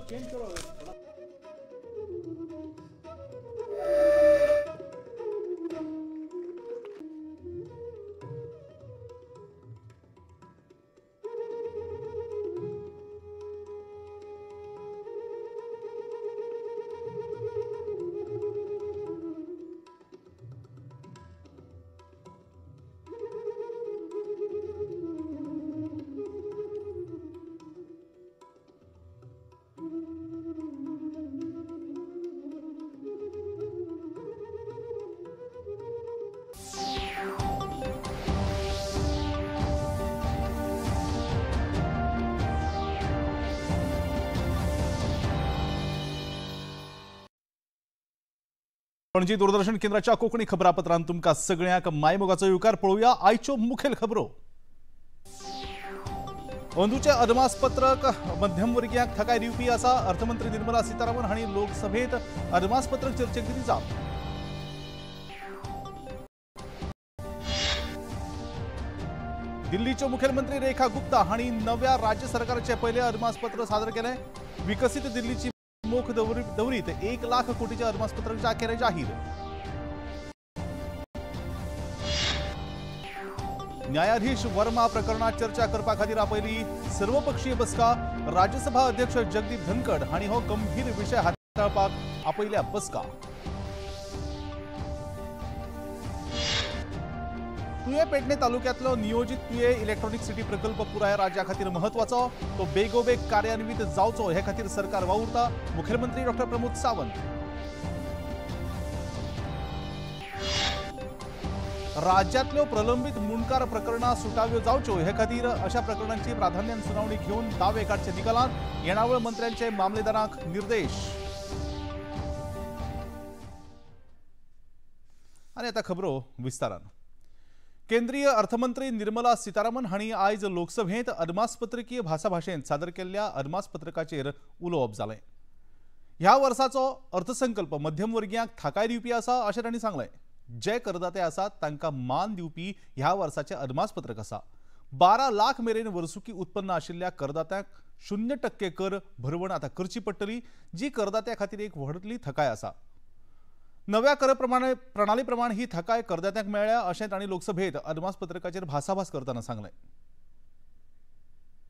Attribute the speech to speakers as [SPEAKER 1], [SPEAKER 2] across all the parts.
[SPEAKER 1] Change करो।
[SPEAKER 2] पणजी दूरदर्शन केंद्राच्या कोंकणी खबरापत्रांत तुमकां सगळ्यांक मायमोगाचो येवकार. पळोवया आयच्यो मुखेल खबरो. अंदूचें अदमासपत्रक मध्यमवर्गीयांक थकाय दिवपी आसा. अर्थमंत्री निर्मला सीतारामन हांणी लोकसभेंत अदमासपत्रक चर्चेक दिली जाप. दिल्लीच्यो मुखेलमंत्री रेखा गुप्ता हांणी नव्या राज्य सरकाराचें पयलें अदमासपत्र सादर केलें. विकसीत दिल्लीची मोख दवरीत 1 लाख कोटीचे अदमासपत्रक केलें जाहीर. न्यायाधीश वर्मा प्रकरणात चर्चा करपा खातीर आपयली सर्वपक्षीय बसका. राज्यसभा अध्यक्ष जगदीप धनखड हांणी हो गंभीर विशय हाताळपाक आपयल्या बसका. तुयें पेडणे तालुक्यांतलो नियोजीत तुयें इलेक्ट्रॉनिक सिटी प्रकल्प पुराय राज्या खातीर म्हत्वाचो, तो बेगोबेग कार्यान्वित जावचो हे खातीर सरकार वावुरता. मुखेलमंत्री डॉक्टर प्रमोद सावंत. राज्यांतल्यो प्रलंबित मुंडकार प्रकरणां सुटाव्यो जावच्यो हे खातीर अशा प्रकरणांची प्राधान्यान सुनावणी घेवन दावे काडचे निकालांत येणावळ मंत्र्यांचे मामलेदारांक निर्देश. आनी आतां खबरो विस्तारान. केंद्रीय अर्थमंत्री निर्मला सीतारामन हांणी आयज लोकसभेंत अदमासपत्रकीय भासाभाशेंत सादर केल्ल्या अदमासपत्रकाचेर उलोवप जालें. ह्या वर्साचो अर्थसंकल्प मध्यमवर्गीयांक थाकाय दिवपी आसा अशें तांणी सांगलें. जे करदाते आसात तांकां मान दिवपी ह्या वर्साचें अदमासपत्रक आसा. 12 लाख मेरेन वर्सुकी उत्पन्न आशिल्ल्या करदात्यांक 0% कर भरवण आतां करची पडटली, जी करदात्या खातीर एक व्हडली थकाय आसा. नव्या कर प्रणाली प्रमाण ही थकाय करदात्यांक मेळ्ळ्या अशें तांणी लोकसभेंत अदमासपत्रकाचेर भासाभास करतना सांगलें.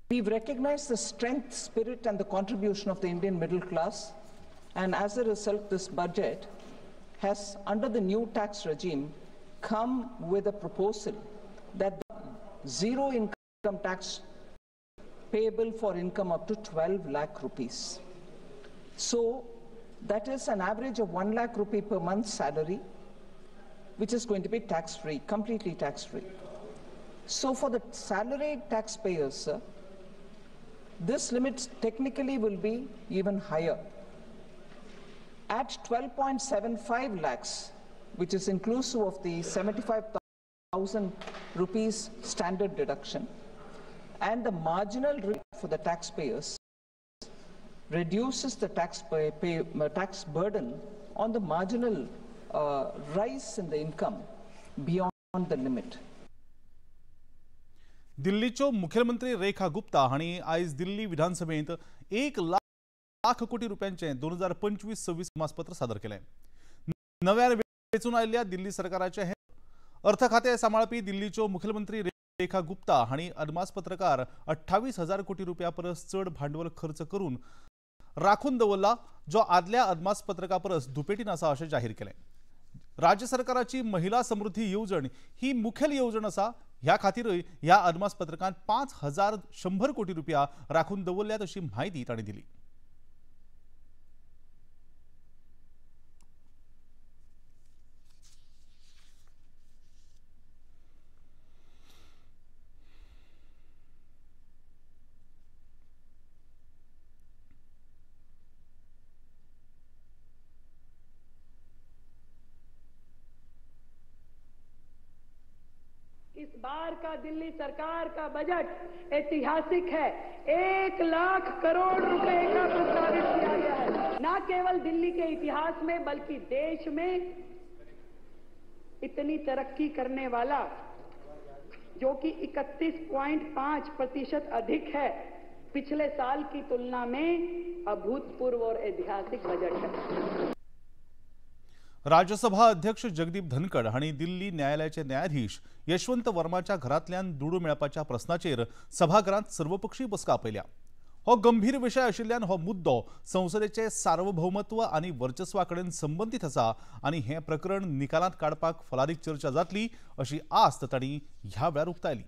[SPEAKER 3] We've recognized the strength, spirit and the contribution of the Indian middle class, and as a result this budget has, under the new tax regime, come with a proposal that zero income tax payable for income up to 12 lakh rupees. So that is an average of 1 lakh rupee per month salary, which is going to be tax-free, completely tax-free. So for the salaried taxpayers, sir, this limit technically will be even higher. At 12.75 lakhs, which is inclusive of the 75,000 rupees standard deduction, and the marginal rate for the taxpayers reduces the tax burden on the marginal rise in the income beyond the limit.
[SPEAKER 2] दिल्लीच्यो मुखेलमंत्री रेखा गुप्ता हांणी आयज दिल्ली विधानसभेंत 1 लाख कोटी रुपयांचें 2025-26 अदमासपत्र सादर केलें. नव्यान वेंचून आयिल्ल्या दिल्ली सरकाराचें हें अर्थ खातें सांबाळपी दिल्लीच्यो मुखेलमंत्री रेखा गुप्ता हांणी अदमासपत्रकार 28,000 कोटी रुपया परस चड भांडवल खर्च करून राखून दवरला, जो आदल्या अदमासपत्रका परस दुपेटीन आसा अशें जाहीर केलें. राज्य सरकाराची महिला समृद्धी येवजण ही मुखेल येवजण आसा, ह्या खातीरय ह्या अदमासपत्रकांत 5,100 कोटी रुपया राखून दवरल्यात अशी म्हायती तांणी दिली.
[SPEAKER 4] इस बार का दिल्ली सरकार का बजट ऐतिहासिक है। 1 लाख करोड़ रुपए का प्रस्तावित किया गया है। न केवल दिल्ली के इतिहास में बल्कि देश में इतनी तरक्की करने वाला, जो कि 31.5% अधिक है, पिछले साल की तुलना में अभूतपूर्व और ऐतिहासिक बजट है।
[SPEAKER 2] राज्यसभा अध्यक्ष जगदीप धनखड हांणी दिल्ली न्यायालयाचे न्यायाधीश यशवंत वर्माच्या घरांतल्यान दुडू मेळपाच्या प्रस्नाचेर सभाघरांत सर्वपक्षीय बसका आपयल्या। हो गंभीर विशय आशिल्ल्यान हो मुद्दो संसदेचे सार्वभौमत्व आनी वर्चस्वा कडेन संबंदीत आसा आनी हें प्रकरण निकालांत काडपाक फलादीक चर्चा जातली अशी आस्त तांणी ह्या वेळार उक्तायली।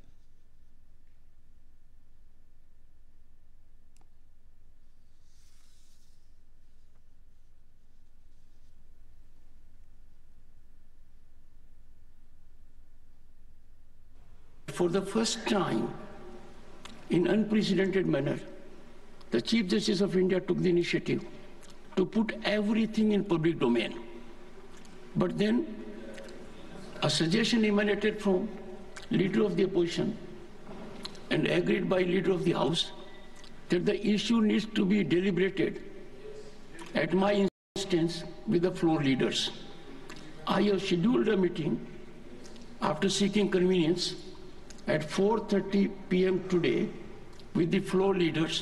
[SPEAKER 1] For the first time, in unprecedented manner, the Chief Justice of India took the initiative to put everything in public domain. But then, a suggestion emanated from leader of the opposition and agreed by leader of the house that the issue needs to be deliberated at my instance with the floor leaders. I have scheduled a meeting after seeking convenience at 4:30 p.m. today with the floor leaders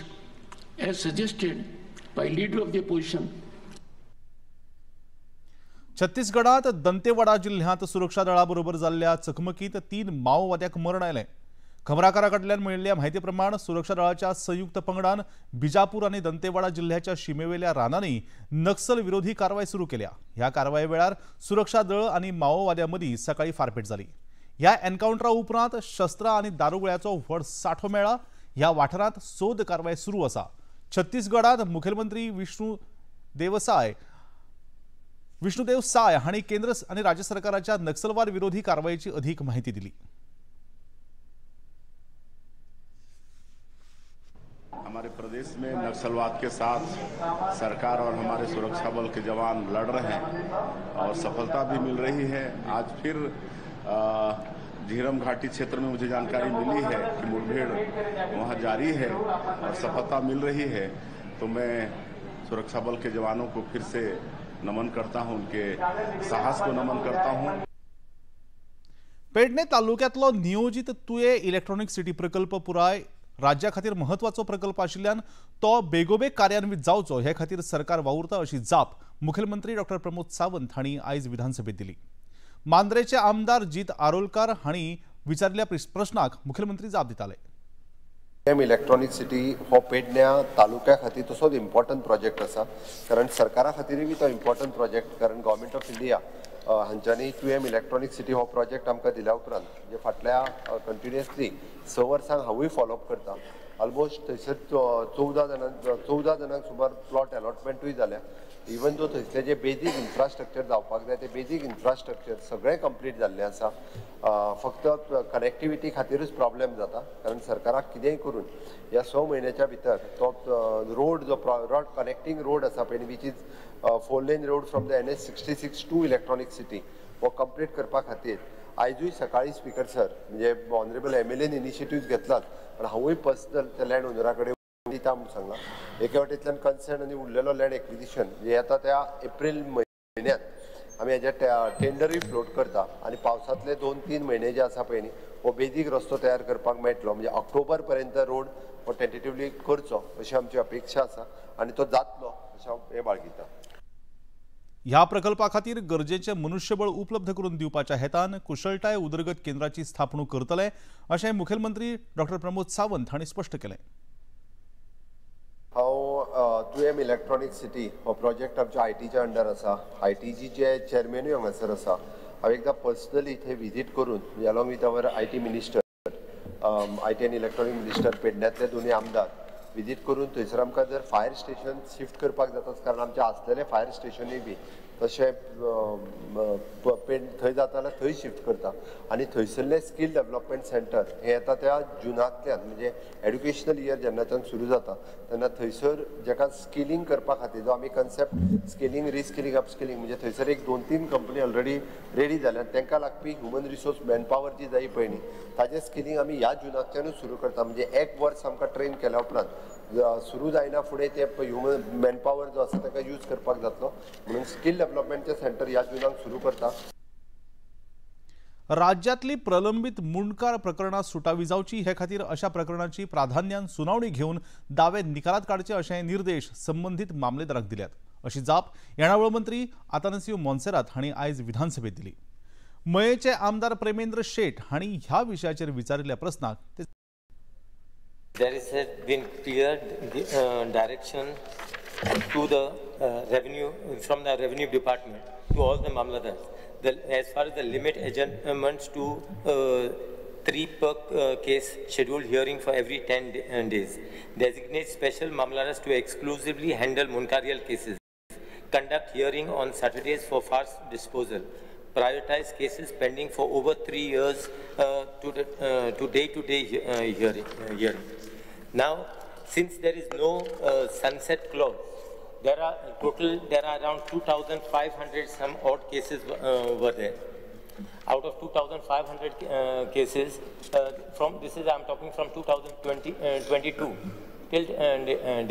[SPEAKER 1] as suggested by leader of the opposition.
[SPEAKER 2] छत्तीसगडात Dantewada जिल्ह्यांत सुरक्षा दळाबरोबर जाल्ल्या चकमकीत 3 माओवाद्यांक मरण आयलें। खबराकारा कडल्यान मेळिल्ल्या म्हायती प्रमाण सुरक्षा दळाच्या संयुक्त पंगडान बिजापूर आनी दंतेवाडा जिल्ह्याच्या शिमेवेल्या रानांनी नक्सल विरोधी कारवाय सुरू केल्या। ह्या कारवाये वेळार सुरक्षा दळ आनी माओवाद्यां मदीं सकाळी फारपेट जाली। ह्या एन्कावंटरा उपरांत शस्त्रां आनी दारुगुळ्याचो व्हड सांठो मेळ्ळा। ह्या वाठारांत सोद कारवाय सुरू आसा। छत्तीसगडात मुखेलमंत्री विष्णुदेव साय हांणी केंद्र आनी राज्य सरकाराच्या नक्सलवाद विरोधी कारवायेची अधिक माहिती दिली।
[SPEAKER 5] हमारे प्रदेश में नक्सलवाद के साथ सरकार और हमारे सुरक्षा बल के जवान लड़ रहे हैं और सफलता भी मिल रही है। आज फिर झीरम घाटी क्षेत्र में मुझे जानकारी मिली है कि मुठभेड़ वहाँ जारी है और सफलता मिल रही है, तो मैं सुरक्षा बल के जवानों को फिर से नमन करता हूँ, उनके साहस को नमन करता हूँ।
[SPEAKER 2] पेडणे तालुक्यातलो नियोजित तुये इलेक्ट्रॉनिक सिटी प्रकल्प पुराय राज्या खातीर महत्वाचो प्रकल्प आशिल्ल्यान तो बेगोबेग कार्यान्वित जावचो हे खातीर सरकार वावुरता अशी जाप मुखेलमंत्री डॉक्टर प्रमोद सावंत हांणी आयज विधानसभेत दिली। मांद्रेचे आमदार जीत आरोलकार हांणी विचारिल्ल्या प्रश्नाक मुखेलमंत्री जाप दिताले।
[SPEAKER 6] एम इलेक्ट्रॉनिक सिटी हो पेडण्या तालुक्या खातीर तसोच इम्पॉर्टंट प्रोजेक्ट आसा, कारण सरकारा खातीरूय बी तो इम्पॉर्टंट प्रोजेक्ट, कारण गव्हर्मेंट ऑफ इंडिया हांच्यांनी 2M electronic city हो प्रोजेक्ट आमकां दिल्या उपरांत म्हणजे फाटल्या कंटिन्युअसली 6 वर्सांक हांवूय फॉलोअप करता। ऑलमोस्ट थंयसर 14 जाणांक सुमार प्लॉट अलॉटमेंटूय जाल्या। इवन दो थंयसले जे बेजीक इन्फ्रास्ट्रक्चर जावपाक जाय ते बेजीक इन्फ्रास्ट्रक्चर सगळें कंप्लीट जाल्लें आसा, फक्त कनेक्टिविटी खातीरूच प्रॉब्लेम जाता, कारण सरकाराक कितेंय करून ह्या 6 म्हयन्याच्या भितर तो रोड जो रोड कनेक्टींग रोड आसा पळय, which is 4 lane road from the NH 66 to electronic city, हो कंप्लीट करपा खातीर आयजूय सकाळी स्पीकर सर म्हणजे ऑनरेबल MLAन इनिशिएटीव घेतलात, पण हांवूय पर्सनल त्या लँड ओनरा कडेन दिता म्हूण सांगलां। एके वाटेंतल्यान कन्सर्न आनी उरलेलो लँड एक्विजिशन म्हणजे आतां त्या एप्रील म्हयन्यांत आमी हेजे टेंडरूय फ्लोट करता आनी पावसांतले 2-3 म्हयने जे आसा पळय न्ही हो बेजीक रस्तो तयार करपाक मेळटलो, म्हणजे ऑक्टोबर पर्यंत रोड हो टेंटेटिवली करचो अशी आमची अपेक्षा आसा आनी तो जातलो अशें हांव हें बाळगिता।
[SPEAKER 2] ह्या प्रकल्पा खातीर गरजेचें मनुष्यबळ उपलब्ध करून दिवपाच्या हेतान कुशळटाय उदरगत केंद्राची स्थापणूक करतले अशें मुखेलमंत्री डॉक्टर प्रमोद सावंत हांणी स्पश्ट केलें।
[SPEAKER 6] हांव 2M electronic city हो प्रोजेक्ट आमच्या आयटीच्या अंडर आसा, आयटीजीचे चेअरमॅनूय हांगासर आसा। हांव एकदां पर्सनली थंय विजीट करून along with our IT minister, IT आनी इलेक्ट्रॉनिक मिनिस्टर, पेडण्यांतले दोनूय आमदार विजीट करून थंयसर आमकां जर फायर स्टेशन शिफ्ट करपाक जाता, कारण आमचें आसलेलें फायर स्टेशनूय बी तशें थंय जाता जाल्यार थंय शिफ्ट करता आनी थंयसरलें स्कील डेवलपमेंट सेंटर हें आतां त्या जुनांतल्यान म्हणजे एड्युकेशनल इयर जेन्नाच्यान सुरू जाता तेन्ना थंयसर जेका स्किलींग करपा खातीर जो आमी कन्सेप्ट स्किलींग, रिस्किलींग, अपस्किलींग म्हणजे थंयसर एक 2-3 कंपनी ऑलरेडी रेडी जाल्यान तांकां लागपी ह्युमन रिसोर्स मॅनपावर जी जाय पळय न्ही ताजें स्किलींग आमी ह्या जुनांतल्यानूच सुरू करता। म्हणजे एक वर्स आमकां ट्रेन केल्या उपरांत सुरू जायना फुडें ते ह्युमन मॅनपावर जो आसा ताका यूज करपाक जातलो, म्हणून स्कील डेवलपमेंटचें सेंटर ह्या जुनाक सुरू करता।
[SPEAKER 2] राज्यांतली प्रलंबीत मुंडकार प्रकरणां सुटावी जावची हे खातीर अशा प्रकरणांची प्राधान्यान सुनावणी घेवन दावे निकालात काडचे अशे निर्देश संबंदीत मामलेदारांक दिल्यात अशी जाप येणावळ मंत्री आतानासियो मोन्सेरात हांणी आयज विधानसभेत दिली. मयेचे आमदार प्रेमेंद्र शेट हांणी ह्या विशयाचेर विचारिल्ल्या प्रस्नाक ते
[SPEAKER 7] There has been clear direction to the revenue from the revenue department to all the mamladars. As far as the limit adjournments to 3 per case scheduled hearing for every 10 days. Designate special mamladars to exclusively handle Mundkarial cases. Conduct hearing on Saturdays for fast disposal. Prioritize cases pending for over 3 years to day-to-day hearing. Now, since there is no sunset clause, there are around 2,500 some odd cases were there. Out of 2,500 cases, from this is I'm talking from 2022 till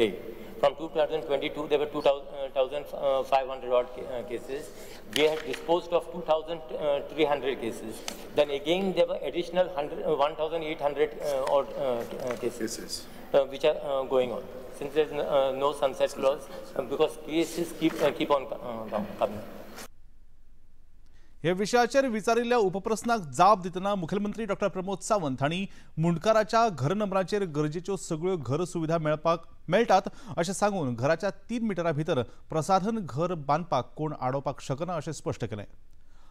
[SPEAKER 7] date. From 2022, there were 2,500 odd cases. We had disposed of 2,300 cases. Then again, there were additional 1,800 odd cases which are going on. Since there is no sunset clause, because cases keep on coming.
[SPEAKER 2] हे विशयाचेर विचारिल्ल्या उपप्रस्नाक जाप दितना मुख्यमंत्री doctor Pramod Sawant हांणी मुंडकाराच्या घर नंबराचेर गरजेच्यो सगळ्यो घर सुविधा मेळपाक मेळटात अशें सांगून घराच्या 3 मिटरा भितर प्रसाधन घर बांदपाक कोण आडोवपाक शकना अशें स्पश्ट केलें.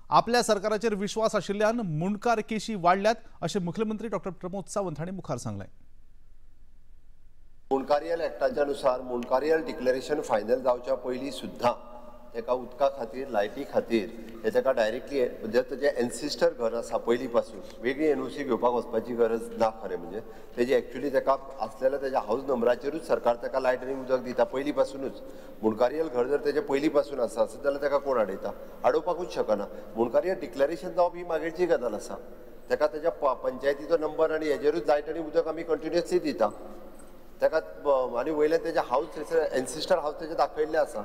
[SPEAKER 2] आपल्या सरकाराचेर विश्वास आशिल्ल्यान मुंडकार केशी वाडल्यात अशें मुख्यमंत्री डॉक्टर प्रमोद सावंत हांणी मुखार सांगलें.
[SPEAKER 6] मुंडकारियल एक्टाच्या नुसार मुंडकारियल डिक्लेरेशन फायनल जावच्या पयलीं सुद्दां ताका उदका खातीर लायटी खातीर हे ताका डायरेक्टली म्हणजे ताजें एन्सिस्टर घर आसा पयलीं पासून वेगळी एनओसी घेवपाक वचपाची गरज ना. खरें म्हणजे तेजी एक्चुली ताका आसलेल्या तेज्या हावज नंबराचेरूच सरकार ताका लायट आनी उदक दिता पयलीं पासुनूच. मुंडकारियल घर जर तेजें पयलीं पासून आसा आसत जाल्यार ताका कोण आडयता? आडोवपाकूच शकना. मुंडकारियल डिक्लेरेशन जावप ही मागीरची गजाल आसा. ताका तेज्या पंचायतीचो नंबर आनी हेजेरूच लायट आनी उदक आमी कंटिन्युअसली दिता ताका. आनी वयल्यान तेजें हावज एन्सिस्टर हावज तेजें दाखयल्लें आसा.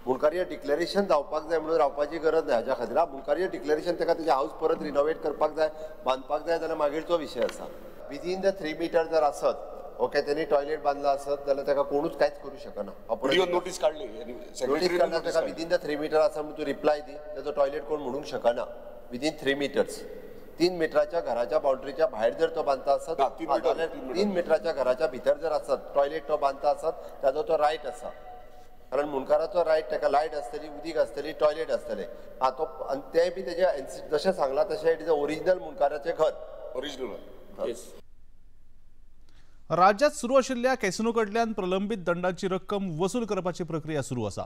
[SPEAKER 6] मुंडकारियल डिक्लेरेशन जावपाक जाय म्हणून रावपाची गरज ना हाज्या खातीर. मुंडकारियल डिक्लेरेशन ताका तेजें हावज परत रिनोवेट करपाक जाय, बांदपाक जाय जाल्यार मागीरचो विशय आसा. विदीन the 3 metre जर आसत ओके तेणी टॉयलेट बांदला आसत जाल्यार ताका कोणूच कांयच करूं शकना.
[SPEAKER 8] नोटीस काडली,
[SPEAKER 6] नोटीस काडला ताका विदीन the 3 metre आसा म्हणून तूं रिप्लाय दी, ताजो टॉयलेट कोण म्हणूंक शकना. विदीन 3 मिटर्स, 3 मिटराच्या घराच्या बाउंड्रीच्या भायर जर तो बांदता आसत जाल्यार 3 मिटराच्या घराच्या भितर जर आसत टॉयलेट तो बांदता आसत ताजो तो रायट आसा. कारण मुंडकाराचो रायट ताका लायट आसतली, उदीक आसतली, टॉयलेट आसतलें. आं तो आनी तें बी तेजें जशें सांगलां तशें it is a original मुंडकाराचें घर,
[SPEAKER 8] ओरिजिनल.
[SPEAKER 2] राज्यात सुरू आशिल्ल्या कॅसिनो कडल्यान प्रलंबीत दंडाची रक्कम वसूल करपाची प्रक्रिया सुरू आसा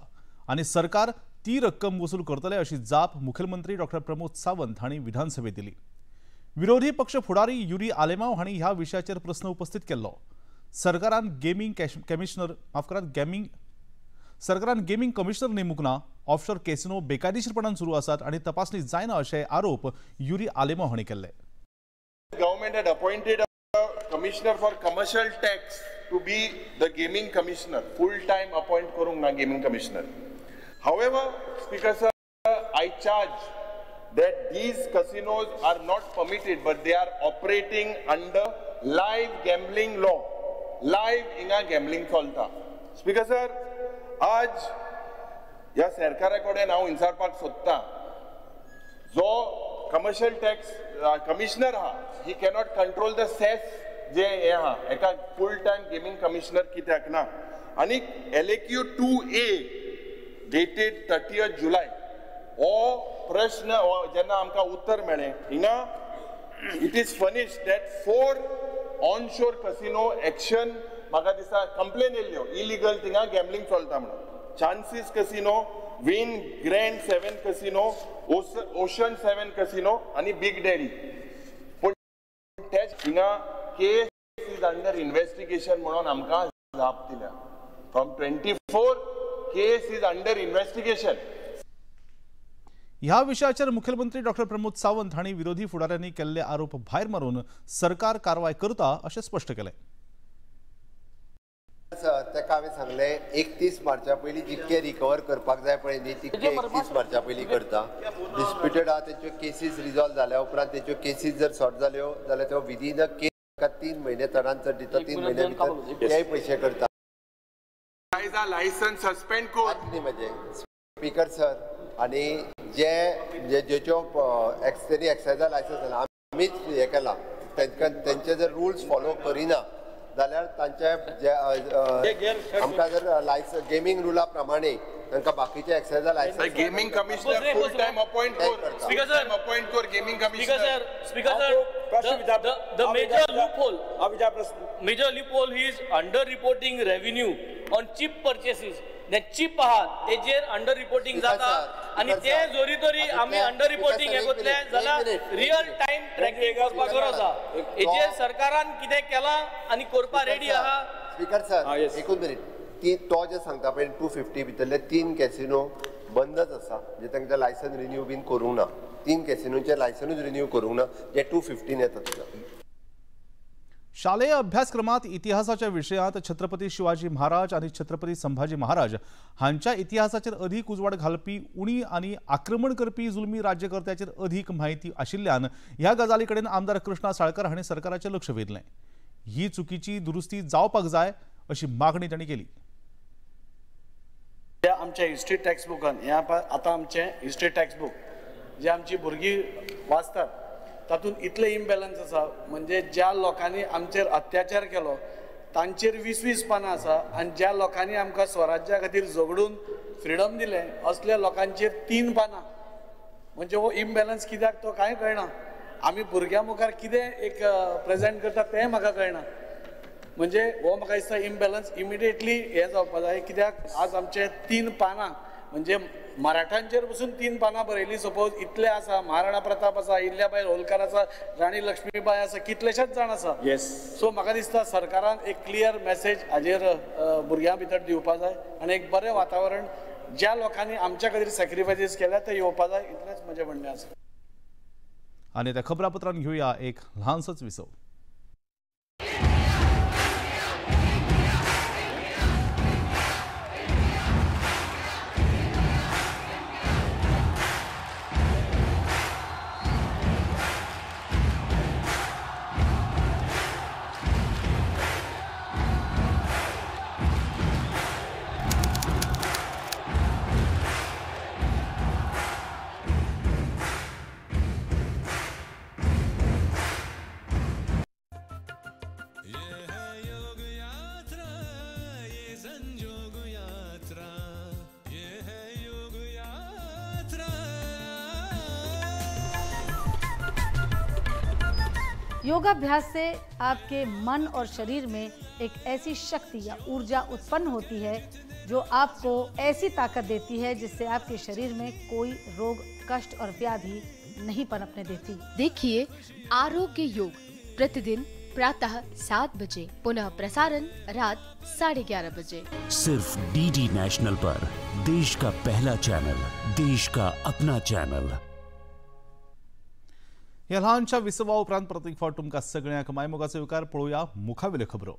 [SPEAKER 2] आनी सरकार ती रक्कम वसूल करतले अशी जाप मुख्यमंत्री डॉक्टर प्रमोद सावंत हांणी विधानसभेत दिली. विरोधी पक्ष फुडारी युरी आलेमाव हांणी ह्या विशयाचेर प्रस्न उपस्थित केल्लो. सरकारान गेमींग कमिशनर सरकारान गेमींग कमिशनर नेमूंक ना, ऑफशोर कॅसिनो बेकायदेशीरपणान सुरू आसात आनी तपासणी जायना अशे आरोप युरी आलेमाव हांणी केल्ले.
[SPEAKER 8] Government had appointed a commissioner for commercial tax to be the gaming commissioner, full time appoint करूंक ना gaming commissioner. However, Speaker sir, I charge that these casinos are not permitted, but they are operating under live gambling law. Live हिंगा gambling चलता. Speaker sir, आज ह्या सरकारा कडेन हांव विचारपाक सोदता, जो कमर्शियल टॅक्स कमिशनर आहा he cannot control the cess जे हें आहा, एका फूल टायम गेमींग कमिशनर कित्याक ना? आनी LAQ 2A dated 30 जुलय हो प्रश्न जेन्ना आमकां उत्तर मेळ्ळें हिंगा it is furnished that 4 onshore casino action म्हाका दिसता कंप्लेन येयल्ल्यो इलिगल थिंगा गॅमलिंग चलता म्हणून. Chances casino, Wynn Grand 7 casino, Ocean 7 casino आनी बिग डॅडी. पूण तेच हिंगा केस is under investigation म्हणून आमकां जाप दिल्या. From 24 case is under investigation.
[SPEAKER 2] ह्या विशयाचेर मुख्यमंत्री डॉक्टर प्रमोद सावंत हांणी विरोधी फुडाऱ्यांनी केल्ले आरोप भायर मारून सरकार कारवाय करता अशें स्पश्ट केलें.
[SPEAKER 6] सर ताका हांवें सांगलें 31 मार्चा पयलीं जितके रिकवर करपाक जाय पळय न्ही तितके 31 मार्चा पयलीं करता. डिस्प्युटेड आहा तेंच्यो केसीस रिजॉल्व जाल्या उपरांत तेंच्यो केसीस जर सॉर्ट जाल्यो जाल्यार त्यो विदीन अ केस 3 म्हयने चडान चड दिता, 3 म्हयन्या भितर तेय पयशे करता.
[SPEAKER 8] लायसन्स सस्पेंड कर
[SPEAKER 6] न्ही म्हणजे स्पीकर सर. आनी जे जेच्यो तेणी एक्सायजा लायसन्स जाला आमीच हें केलां, तांकां तेंचे जर रुल्स फॉलो करिना जाल्यार तांचे जे आमकां जर लायसन्स गेमींग रुला प्रमाणे तांकां बाकीचे एक्सायजा licence
[SPEAKER 8] gaming commissioner full time appoint कर.
[SPEAKER 9] स्पीकर सर
[SPEAKER 8] अपॉइंट कर gaming commissioner.
[SPEAKER 9] Speaker sir, the major loophole, major loophole is under reporting revenue on cheap purchases. Cheap आहा तेजेर अंडर रिपोर्टिंग जाता आनी ते जोरी तरी आमी अंडर रिपोर्टिंग हें करतले जाल्यार रियल टायम ट्रॅकिंग करपाक गरज आसा. हेजेर सरकारान कितें केलां आनी करपा रेडी आहा.
[SPEAKER 6] स्पीकर सर एकूच मिनीट, ती तो जे सांगता पळय 250 भितरले 3 कॅसिनो बंदच आसा, म्हणजे तांकां लायसन रिन्यू बीन करूंक ना. 3 कॅसिनोचे लायसनूच रिन्यू करूंक ना, जे 215 येता तुका.
[SPEAKER 2] शालेय अभ्यासक्रमात इतिहासाच्या विशयांत छत्रपती शिवाजी महाराज आनी छत्रपती संभाजी महाराज हांच्या इतिहासाचेर अधीक उजवाड घालपी उणी आनी आक्रमण करपी जुलमी राज्यकर्त्याचेर अधीक म्हायती आशिल्ल्यान ह्या गजाली कडेन आमदार कृष्णा साळकर हांणी सरकाराचें लक्ष वेधलें. ही चुकीची दुरुस्ती जावपाक जाय अशी मागणी तांणी केली.
[SPEAKER 10] आमच्या हिस्ट्री टेक्स्टबुकान हें आतां आमचें हिस्ट्री टेक्स्टबूक जे आमची भुरगीं वाचतात तातूंत इतले इम्बॅलन्स आसा, म्हणजे ज्या लोकांनी आमचेर अत्याचार केलो तांचेर 20-20 पानां आसा आनी ज्या लोकांनी आमकां स्वराज्या खातीर झगडून फ्रिडम दिलें असल्या लोकांचेर 3 पानां. म्हणजे हो इम्बॅलन्स कित्याक तो कांय कळना. आमी भुरग्यां मुखार कितें एक प्रेजेंट करता तें म्हाका कळना. म्हणजे हो म्हाका दिसता इम्बॅलन्स इमिडिएटली हें जावपा जाय, कित्याक आज आमचे 3 पानां म्हणजे मराठांचेर पसून 3 पानां बरयलीं सपोज इतले आसा, महाराणा प्रताप आसा, अहिल्याबाई होलकर आसा, राणी लक्ष्मीबाई आसा, कितलेशेच जाण आसा.
[SPEAKER 11] येस.
[SPEAKER 10] सो म्हाका दिसता सरकारान एक क्लियर मॅसेज हाजेर भुरग्यां भितर दिवपा जाय आनी एक बरें वातावरण ज्या लोकांनी आमच्या खातीर सॅक्रिफायसीस केल्या ते येवपा जाय, इतलेंच म्हजें म्हणणें आसा.
[SPEAKER 2] आनी त्या खबरापत्रान घेवया एक ल्हानसोच विसव.
[SPEAKER 12] योगाभ्यास से आपके मन और शरीर में एक ऐसी शक्ति या ऊर्जा उत्पन्न होती है जो आपको ऐसी ताकत देती है जिससे आपके शरीर में कोई रोग, कष्ट और व्याधि नहीं पनपने देती।
[SPEAKER 13] देखिए आरोग्य योग प्रतिदिन प्रातः 7 बजे, पुनः प्रसारण रात 11:30 बजे,
[SPEAKER 14] सिर्फ डीडी नेशनल पर। देश का पहला चैनल, देश का अपना चैनल।
[SPEAKER 2] ह्या ल्हानशा विसवा उपरांत परत एक फावट तुमकां सगळ्यांक मायमोगाचो येवकार. पळोवया मुखावेल्यो खबरो.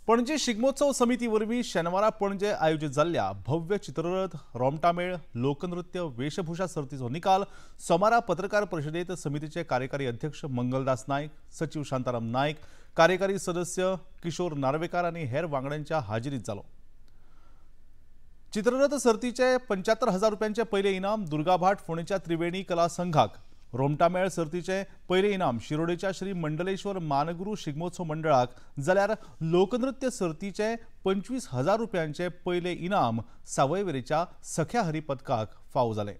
[SPEAKER 2] पणजे शिगमोत्सव समिती वरवीं शेनवारा पणजे आयोजीत जाल्ल्या भव्य चित्ररथ, रोमटामेळ, लोकनृत्य, वेशभूषा सर्तीचो निकाल सोमारा पत्रकार परिशदेत समितीचे कार्यकारी अध्यक्ष मंगलदास नायक, सचिव शांताराम नायक, कार्यकारी सदस्य किशोर नार्वेकार आनी हेर वांगड्यांच्या हाजेरीत जालो. चित्ररथ सर्तीचे 75,000 रुपयांचे पयलें इनाम दुर्गाभाट फोंडेच्या त्रिवेणी कला संघाक, रोमटामेळ सर्तीचे पयलें इनाम शिरोडेच्या श्री मंडलेश्वर मानगुरू शिगमोत्सव मंडळाक, जाल्यार लोकनृत्य सर्तीचे 25,000 रुपयांचे पयलें इनाम सावयवेरेच्या सख्या हरी पदकाक फावो जालें.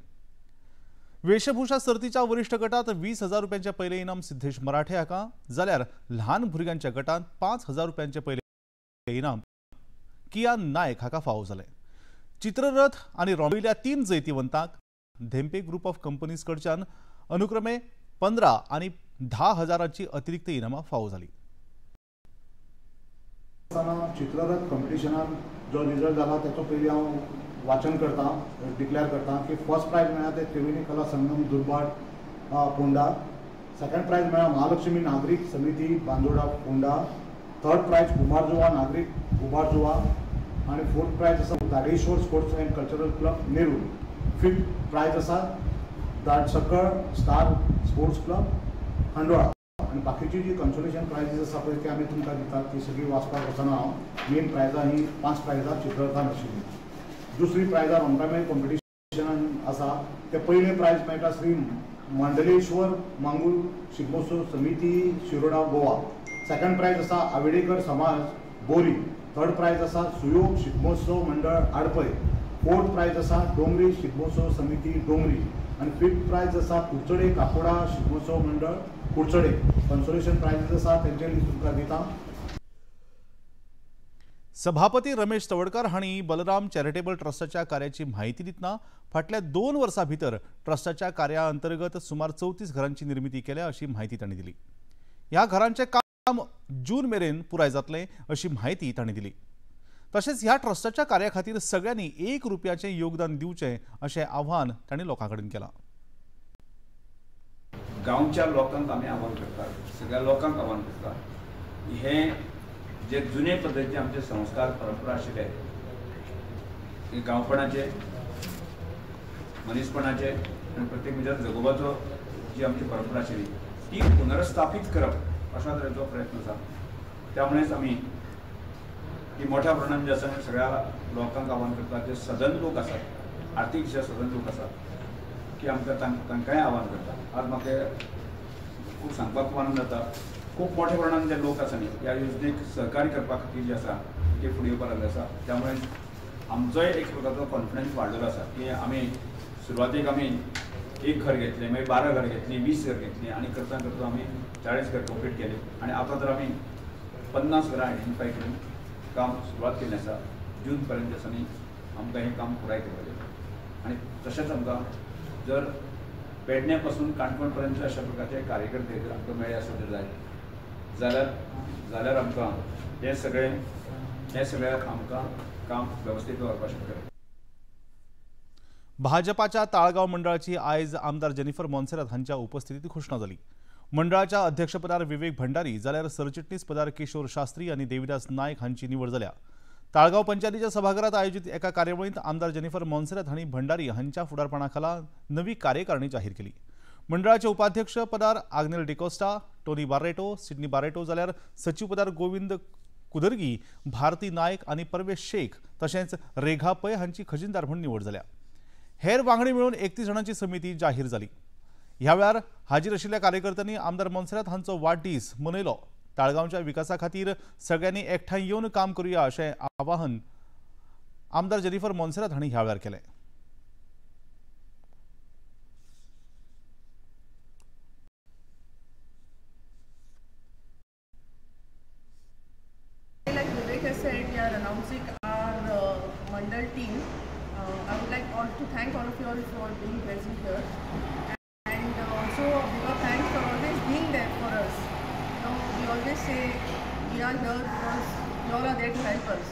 [SPEAKER 2] वेशभूषा सर्तीच्या वरिश्ठ गटात 20,000 रुपयांचे पयलें इनाम सिद्धेश मराठे हाका, जाल्यार ल्हान भुरग्यांच्या गटात 5,000 रुपयांचे पयलें इनाम किया नायक हाका फावो जालें. चित्ररथ आनी रोमल्या 3 जैतिवंतांक धेंपे ग्रुप ऑफ कंपनीज कडच्यान अनुक्रमे 15 आणि 10,000 अतिरिक्त इनामां फावो जाली.
[SPEAKER 15] चित्ररथ कॉम्पिटिशनान जो रिजल्ट जाला ताचो पयलीं हांव वाचन करता, डिक्लेअर करता की फर्स्ट प्रायज मेळ्ळा ते त्रिवेणी कला संगम दुर्भाट फोंडा, सेकंड प्रायज मेळ्ळा महालक्ष्मी नागरीक समिती बांदोडा फोंडा थर्ड प्रायज कुंभारजुवा नागरीक कुंभारजुवा आनी फोर्थ प्रायज आसा Dadeshwar sports and cultural club Nerul. Fifth prize आसा दाटसकळ स्टार स्पोर्ट्स क्लब खांडोळा. आनी बाकीची जी कन्सोलेशन प्रायजीस आसा पळय ती आमी तुमकां दितात, ती सगळी वाचपाक वचना हांव. मेन प्रायजां ही 5 प्रायजां चित्ररथान आशिल्ली. दुसरी प्रायजां रोमटामेळ कॉम्पिटिशनान आसा, ते पयलें प्रायज मेळटा श्री मांडलेश्वर मांगूल शिगमोत्सव समिती शिरोडा गोवा. सेकंड प्रायज आसा आवेडेकर समाज बोरी. थर्ड प्रायज आसा सुयोग शिगमोत्सव मंडळ आडपय. फोर्थ प्रायज आसा डोंगरी शिगमोत्सव समिती डोंगरी. आनी फिफ्थ प्रायज आसा कुडचडे काकोडा शिगमोत्सव मंडळ कुडचडे. कन्सोलेशन प्रायजीस आसा तेंचे लिस्ट तुमकां दिता.
[SPEAKER 2] सभापती रमेश तवडकर हांणी बलराम चॅरिटेबल ट्रस्टाच्या कार्याची म्हायती दितना फाटल्या 2 वर्सां भितर ट्रस्टाच्या कार्या अंतर्गत सुमार 34 घरांची निर्मिती केल्या अशी म्हायती तांणी दिली. ह्या घरांचें काम जून मेरेन पुराय जातलें अशी म्हायती तांणी दिली. तशेंच ह्या ट्रस्टाच्या कार्या खातीर सगळ्यांनी 1 रुपयाचें योगदान दिवचें अशें आव्हान तांणी लोकां कडेन केलां.
[SPEAKER 11] गांवच्या लोकांक आमी आव्हान करतात, सगळ्या लोकांक आव्हान करतात, हे जे जुने पद्दतीचे आमचे संस्कार परंपरा आशिल्ले ते गांवपणाचे, मनीसपणाचे आनी प्रत्येक मनशान जगोवपाचो जी आमची परंपरा आशिल्ली ती पुनर्स्थापीत करप अशा तरेचो प्रयत्न आसा. त्यामुळेच आमी ती मोठ्या प्रमाणात जे आसा सगळ्या लोकांक आव्हान करतात, जे सदन लोक आसात, आर्थीक जे सदन लोक आसात की आमकां तांकांय आव्हान करता. आज म्हाका खूब सांगपाक खूब आनंद जाता, खूब मोठ्या प्रमाणात जे लोक आसा न्ही ह्या योजनेक सहकार्य करपा खातीर जे आसा ते फुडें येवपाक लागले आसा. त्यामुळे आमचोय एक प्रकारचो कॉन्फिडन्स वाडलेलो आसा की आमी सुरवातेक आमी 1 घर घेतलें, मागीर 12 घर घेतलीं, 20 घर घेतलीं आनी करता करता आमी 40 घर कंप्लीट केले आनी आतां तर आमी 50 घरां आयडेंटिफाय करून काम सुरवात केल्लें आसा. जून पर्यंत आसा न्ही आमकां हें काम पुराय करपाचें आनी तशेंच आमकां जर पेडण्या पासून काणकोण पर्यंत अशा प्रकारचे कार्यकर्ते जर आमकां मेळ्ळे आसत जर जायत जाल्यार आमकां हें सगळें आमकां काम वेवस्थीत व्हरपाक शकतलें.
[SPEAKER 2] भाजपाच्या ताळगांव मंडळाची आयज आमदार जेनिफर मोन्सेरात हांच्या उपस्थितीत घोशणा जाली. मंडळाच्या अध्यक्षपदार विवेक भंडारी जाल्यार सरचिटणीस पदार किशोर शास्त्री आनी देविदास नायक हांची निवड जाल्या. ताळगांव पंचायतीच्या सभाघरात आयोजित एका कार्यावळींत आमदार जेनिफर मोन्सेरात हांणी भंडारी हांच्या फुडारपणाखाला नवी कार्यकारिणी जाहीर केली. मंडळाचे उपाध्यक्ष पदार आग्नेल डिकोस्टा, टोनी बार्रेटो, सिडनी बार्रेटो जाल्यार सचिव पदार गोविंद कुदर्गी, भारती नायक आनी परवेश शेख तशेंच रेघा पै हांची खजिनदार म्हूण निवड जाल्या. हेर वांगडी मेळून 31 जाणांची समिती जाहीर जाली. ह्या वेळार हाजीर आशिल्ल्या कार्यकर्त्यांनी आमदार मोन्सेरात हांचो वाडदीस मनयलो. ताळगांवच्या विकासा खातीर सगळ्यांनी एकठांय येवन काम करुया अशें आवाहन आमदार जेनिफर मोन्सेरात हांणी ह्या वेळार केलें.
[SPEAKER 16] Like Vivek has said, we are announcing our Mandal team. I would like all to thank all of you all for being present here, and also bigger thanks for always being there for us. You know, we always say we are here because you all are there to help us.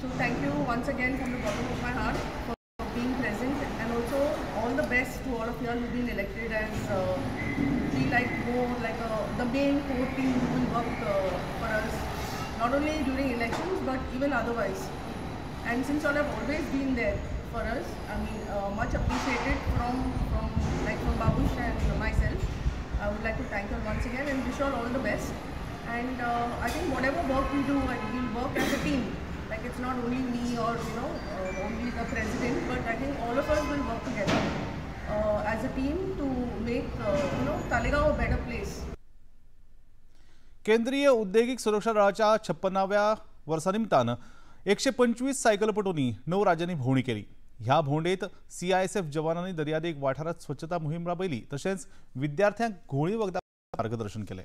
[SPEAKER 16] So thank you once again from the bottom of my heart for being present, and also all the best to all of you all who've been elected as be like more like the main core team who will work for us, not only during elections but even otherwise. And since all have always been there for us, I mean, much appreciated from Babush and myself. I would like to thank you all once again and wish you all the best. And I think whatever work we do, we'll work as a team. Like it's not only me or only the president, but I think all of us will work together as a team to make Talegaon a better place.
[SPEAKER 2] केंद्रीय औद्योगिक सुरक्षा दळाच्या 56व्या वर्सानिमित्तान 125 सायकलपटूंनी 9 राज्यांनी भोंवडी केली. ह्या भोंवडेत CISF जवानांनी दर्यादेग वाठारात स्वच्छता मोहीम राबयली तशेंच विद्यार्थ्यांक घोळी वखदां मार्गदर्शन केलें.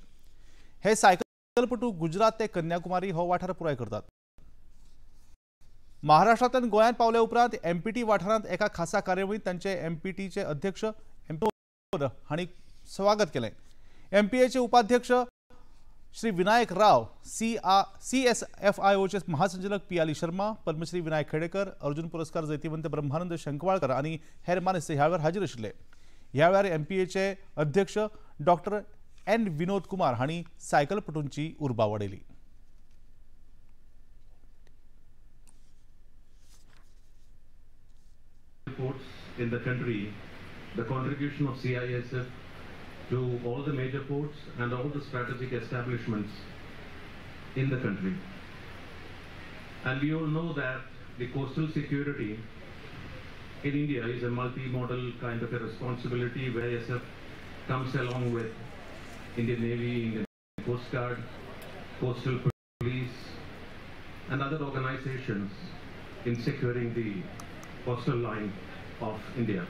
[SPEAKER 2] हे सायकलपटू गुजरात ते कन्याकुमारी हो वाठार पुराय करतात. महाराष्ट्रांतल्यान गोंयांत पावल्या उपरांत एमपीटी वाठारांत एका खासा कार्यावळींत तांचे एमपीटीचे अध्यक्ष एम हांणी स्वागत केलें. एमपीएचे उपाध्यक्ष श्री विनायक राव, CSFIOचे महासंचालक पियाली शर्मा, पद्मश्री विनायक खेडेकर, अर्जुन पुरस्कार जैतिवंत ब्रह्मानंद शंकवाळकर आनी हेर मानेस्त ह्या वेळार हाजीर आशिल्ले. ह्या वेळार एमपीएचे अध्यक्ष डॉक्टर एन विनोद कुमार हांणी सायकलपटूंची उर्बा वाडयली.
[SPEAKER 17] ports in the country, the contribution of CISF to all the major ports and all the strategic establishments in the country. And we all know that the coastal security in India is a multi-modal kind of a responsibility where CISF comes along with Indian Navy, Indian Coast Guard, Coastal Police, and other organizations in securing the coastal line of India.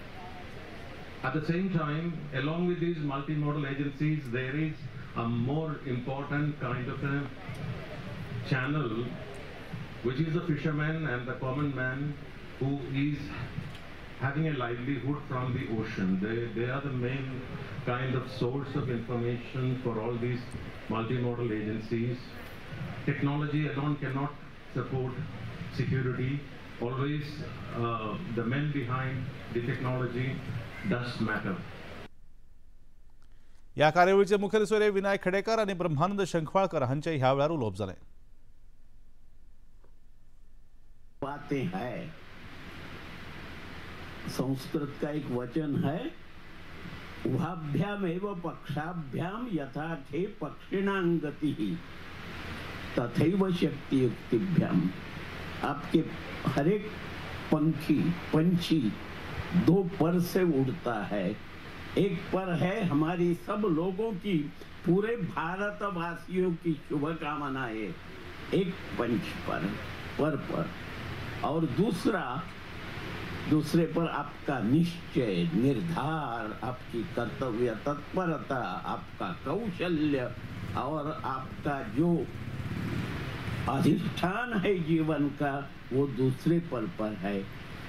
[SPEAKER 17] At the same time, along with these multimodal agencies, there is a more important kind of a channel, which is the fisherman and the common man who is having a livelihood from the ocean. They are the main kind of source of information for all these multimodal agencies. Technology alone cannot support security. Always the men behind the technology does matter.
[SPEAKER 2] ह्या कार्यावळीचे मुखेल सोयरे विनायक खेडेकर आनी ब्रह्मानंद शंखवाळकर हांचे ह्या वेळार उलोवप जालें.
[SPEAKER 18] बातें है, संस्कृत का एक वचन है, उभाभ्यामेव पक्षाभ्याम यथाथे पक्षिणां गतिः तथैव शक्तियुक्तिभ्याम. आपके हर एक पंखी पंछी दो पर से उड़ता है. एक पर है हमारी सब लोगों की, पूरे भारतवासियों की शुभकामनाएं एक पंच पर पर, और दूसरा दूसरे पर आपका निश्चय, निर्धार, आपकी कर्तव्य तत्परता, आपका कौशल्य और आपका जो अधिष्ठान है जीवन का, वो दूसरे पल पर है.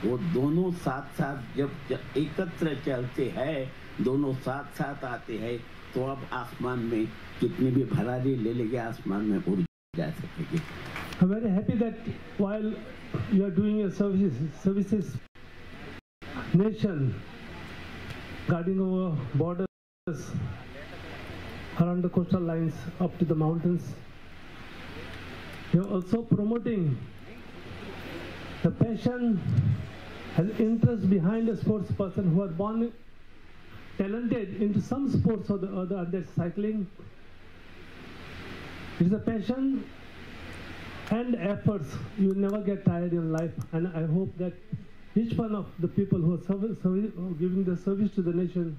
[SPEAKER 18] वो दोनों साथ साथ जब एकत्र चलते हैं, दोनों साथ साथ आते हैं, तो आप आसमान में कितनी भी भरारी ले लेंगे, आसमान में उड़ जा सकेंगे.
[SPEAKER 19] I'm very happy that while you are doing your services nation, guarding our borders around the coastal lines up to the mountains, you are also promoting the passion and interest behind the sports person who are born talented into some sports or the other, and that's cycling. It is a passion and efforts. You will never get tired in life, and I hope that each one of the people who are giving the service to the nation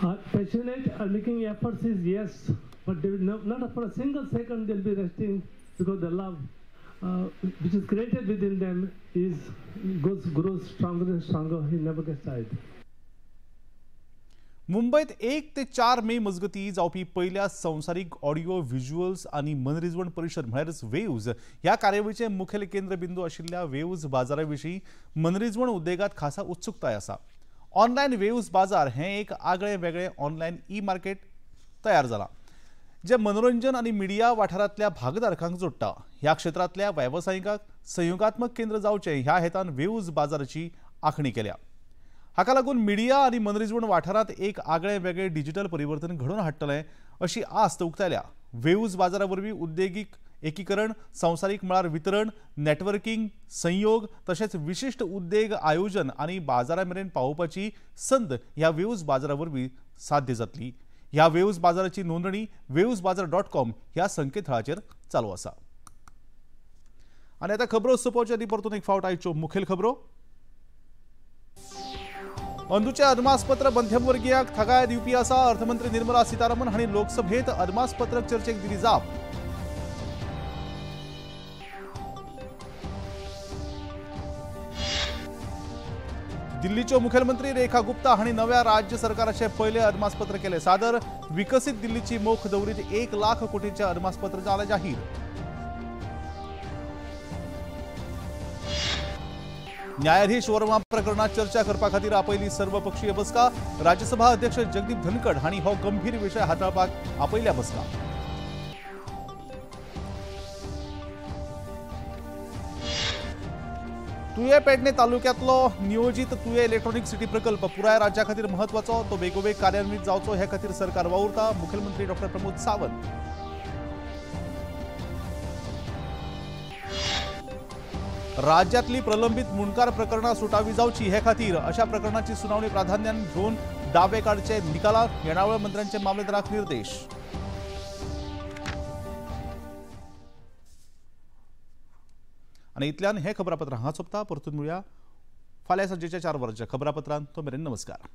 [SPEAKER 19] are passionate, are making efforts is yes, but they will not for a single second they'll be resting, because the love which is created within them is grows stronger and stronger. He never gets tired.
[SPEAKER 2] मुंबईत 1 ते 4 मे मजगती जावपी पयल्या संवसारीक audio visuals आनी मनरिजवण परिशद म्हळ्यारच waves ह्या कार्यावळीचे मुखेल केंद्रबिंदू आशिल्ल्या वेव्ज बाजारा विशीं मनरिजवण उद्देगांत खासा उत्सुकताय आसा. ऑनलायन वेव्ज बाजार हें एक आगळें वेगळें ऑनलायन ई मार्केट तयार जालां, जें मनोरंजन आनी मिडिया वाठारांतल्या भागधारकांक जोडटा. ह्या क्षेत्रांतल्या वेवसायिकांक संयोगात्मक केंद्र जावचें ह्या हेतान वेव्ज बाजाराची आंखणी केल्या. हाका लागून मिडिया आनी मनरिजवण वाठारांत एक आगळें वेगळें डिजिटल परिवर्तन घडोवन हाडटलें अशी आस्त उक्तायल्या. वेव्ज बाजारा वरवीं उद्देगीक एकीकरण, संवसारीक मळार वितरण, नॅटवर्किंग, संयोग तशेंच विशिश्ट उद्देग आयोजन आनी बाजारा मेरेन पावोवपाची संद ह्या वेव्ज बाजारा वरवीं साध्य जातली. ह्या वेव्ज बाजाराची नोंदणी wavesbazaar.com ह्या संकेतथळाचेर चालू आसा. आनी आतां खबरो सोंपोवचे आदीं परतून एक फावट आयच्यो मुखेल खबरो. अंदूचें अदमासपत्र मध्यमवर्गीयांक थाकाय दिवपी आसा. अर्थमंत्री निर्मला सीतारामन हांणी लोकसभेत अदमासपत्रक चर्चेक दिली जाप. दिल्लीच्यो मुखेलमंत्री रेखा गुप्ता हांणी नव्या राज्य सरकाराचे पयलें अदमासपत्र केलें सादर. विकसीत दिल्लीची मोख दवरीत 1 लाख कोटींचें अदमासपत्र जालें जाहीर. न्यायाधीश वर्मा प्रकरणात चर्चा करपा खातीर आपयली सर्वपक्षीय बसका. राज्यसभा अध्यक्ष जगदीप धनखड हांणी हो गंभीर विशय हाताळपाक आपयल्या बसका. तुये पेडणे तालुक्यांतलो नियोजीत तुये इलेक्ट्रॉनिक सिटी प्रकल्प पुराय राज्या खातीर म्हत्वाचो, तो बेगोबेग कार्यान्वित जावचो हे खातीर सरकार वावुरता. मुखेलमंत्री डॉक्टर प्रमोद सावंत. राज्यांतली प्रलंबीत मुंडकार प्रकरणां सुटावी जावची हे खातीर अशा प्रकरणाची सुनावणी प्राधान्यान घेवन दावे काडचे निकालात येणावळ मंत्र्यांचे मामलेदाराक निर्देश। आनी इतल्यान हे खबरापत्र हांगा सोंपता। परतून मेळया फाल्यां सांजेच्या 4 वरांच्या खबरापत्रांत। तो मेरेन नमस्कार।